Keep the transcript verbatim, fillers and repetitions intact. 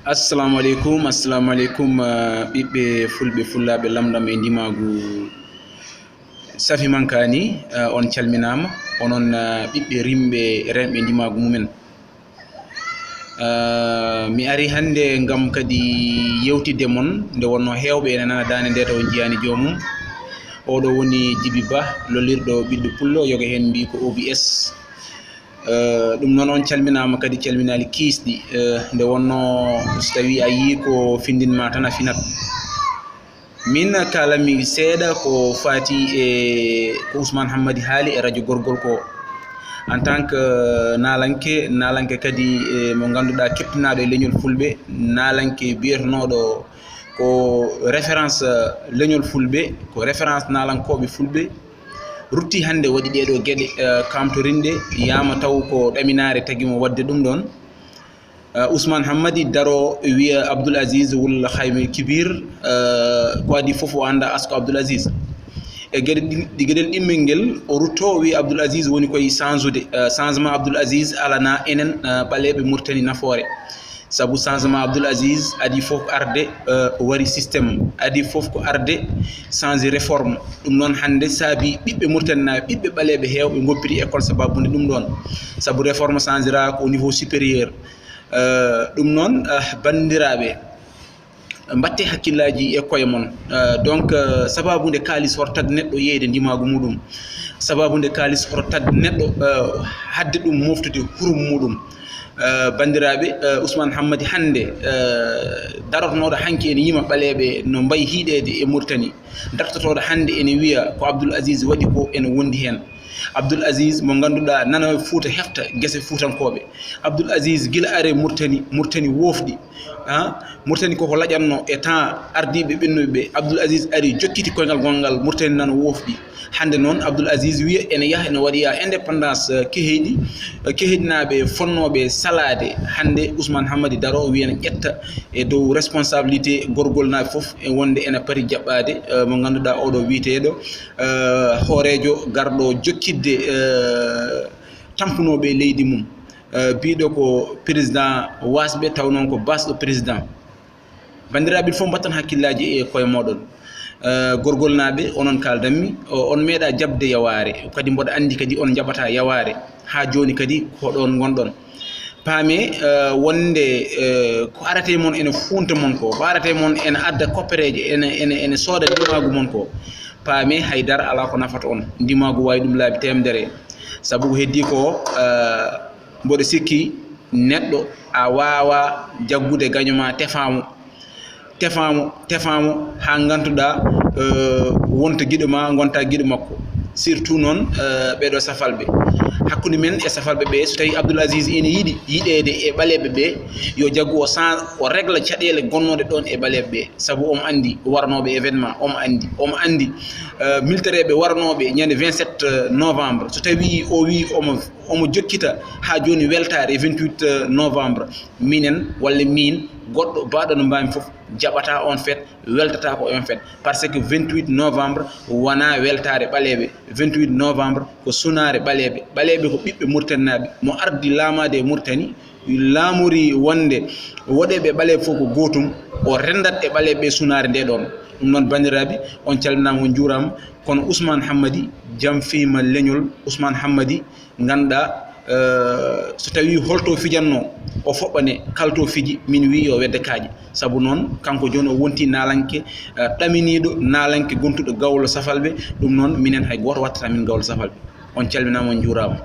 Assalamu aleykum, assalamu aleykum, ah, ɓiɓɓe fulɓe, fullaaɓe, lamɗam e ndimaagu. Safi Mankani, ah, on calminaama, onon, ah, ɓiɓɓe rimɓe, renɓe ndimaagu mumen. Ah, mi ari hannde ngam kadi yewtidde mon, nde wonnoo heewɓe ene nana daande nde taw njiyaani joomum. Oɗo woni Jibi Bah, lollirɗo ɓiɗɗo pullo, yoga heen mbiyi ko O B S. Eh, ɗum noon, on calminaama kadi calminaali kiisɗi. Eh, nde wonnoo so tawii a yii ko findin ma tan a finat. Min kaalanmi seeɗa ko faati e ko Ousmane Hammadi haali e rajo Gorgol ko. En tant que naalanke, naalanke kadi, eh, mo ngannduɗaa keptinaaɗo e leñol fulɓe, naalanke biyetenooɗo ko référence, eh, leñol fulɓe, ko référence naalankooɓe fulɓe. Rutti hannde waɗi ɗee ɗoo geɗe, eh, kaamtorinɗe, yaama taw ko ɗaminaare tagi mo waɗde ɗum ɗoon. Eh, Ousmane Hammadi Daro wiya Abdoul Aziz wul Haymi Kibir, eh, ko adii fof o annda asko Abdoul Aziz. E geɗe ɗi-, ɗi geɗel ɗimmel ngel, o rutto o wiya Abdoul Aziz woni koye change-ude, eh, changement Abdoul Aziz alana enen, eh, ɓaleeɓe Mauritanie nafoore. Sabu changement Abdoul Aziz adii fof ko arde, eh, wari système, adii fof ko arde change réforme. Ɗum noon hannde saabi ɓiɓɓe Mauritanie, ɓiɓɓe ɓaleeɓe heewɓe ngoppiti école sababude ɗum ɗoon. Sabu réforme changera ko au niveau supérieur. Eh, ɗum noon, eh, banndiraaɓe, mbatte hakkillaaji e koye mon. Eh, donc, eh, sababude kaalis hoto tagde neɗɗo yeeyde ndimaagu muɗum. Sababude kaalis hoto tagde neɗɗo, eh, haɗde ɗum moftude hurum muɗum. Eh, banndiraaɓe, eh, Ousmane Hammadi hannde, eh, darotonooɗo hanki ene yima ɓaleeɓe no mbayi hiiɗeede e Mauritanie. Dartotooɗo hannde ene wiya ko Abdoul Aziz waɗi ko ene wondi heen. Abdoul Aziz mo ngannduɗaa nana Fuuta hefta gese fuutankooɓe. Abdoul Aziz gila are Mauritanie, Mauritanie woofɗi. Ah, Mauritanie koko laƴatno e temps ardiiɓe ɓennuɓe ɓe. Abdoul Aziz ari jokkiti koyngal gonngal Mauritanie nana woofɗi. Hannde noon Abdoul Aziz wiya ene yaha ene waɗoya indépendance, eh, keheyɗi, eh, keheyɗinaaɓe fonnooɓe salaade. Hannde Ousmane Hammadi Daro wiya ene ƴetta e dow responsabilité gorgolnaaɓe fof e wonde ene pari jaɓɓaade, eh, mo ngannduɗaa oɗo wiyeteeɗo, eh, hooreejo garɗo jokkitde, eh, tampunooɓe leydi mum. Eh, biiɗo ko président wasɓe, taw noon ko basɗo président. Banndiraaɓe, fof mbattan hakkillaaji e koye mooɗon. Eh, gorgolnaaɓe, onon kaaldanmi, o-, on meeɗa jaɓde yawaare, kadi mboɗo anndi kadi on njaɓata yawaare haa jooni kadi ko ɗoon ngonɗon. Paame, eh, wonde, eh, ko arate mon ene fuunta mon ko, ko arate mon ene adda koppereeje, ene, ene, ene sooda ndimaagu mon ko. Paame, hay dara alaa ko nafata on. Ndimaagu waawi ɗum laabi teemedere. Sabu ko heddii ko, eh, mboɗo sikki neɗɗo a waawa jaggude gaño ma tefaamo, tefaamo, tefaamo haa ngantuɗaa, eh, wonta giɗo ma, ngonta giɗo makko. Surtout noon, eh, ɓeeɗo safalɓe. Hakkunde men e safalɓe ɓe, so tawii Abdoul Aziz ene yiɗi yiɗeede e ɓaleeɓe ɓe, yo jaggu o sa-, o régla caɗeele gonnooɗe ɗoon e ɓaleeɓe ɓe. Sabu omo anndi warnooɓe événement, omo anndi, omo anndi, eh, militaire ɓe warnooɓe ñande vingt-sept novembre. So tawii o wii omo, omo jokkita haa jooni weltaare e vingt-huit novembre, minen walla miin, goɗɗo baaɗo no mbaami fof, jaɓata on fête, weltata ko on fête. Parce que vingt-huit novembre wonaa weltaare ɓaleeɓe. Vingt-huit novembre ko sunaare ɓaleeɓe. Ɓaleeɓe ko ɓiɓɓe Muritaninaaɓe. Mo ardi laamaade e Muritani, laamori wonde woɗeeɓe ɓaleeɓe fof ko gootum, o renndat e ɓaleeɓe ɓe sunaare nde ɗoon. Ɗum noon, banndiraaɓe, on calminaama, on njuuraama. Kono Ousmane Hammadi, jam fiima leñol. Ousmane Hammadi, ngannduɗaa, eh, so tawii holto fijatnoo, o foɓɓane kalto fiji, min wii yo wedde kaaƴe. Sabu noon, kanko jooni o wonti naalanke, eh, ɗaminiiɗo, naalanke gontuɗo gawlo safalɓe. Ɗum noon, minen hay gooto wattata min gawlo safalɓe. On calminaama, on njuuraama.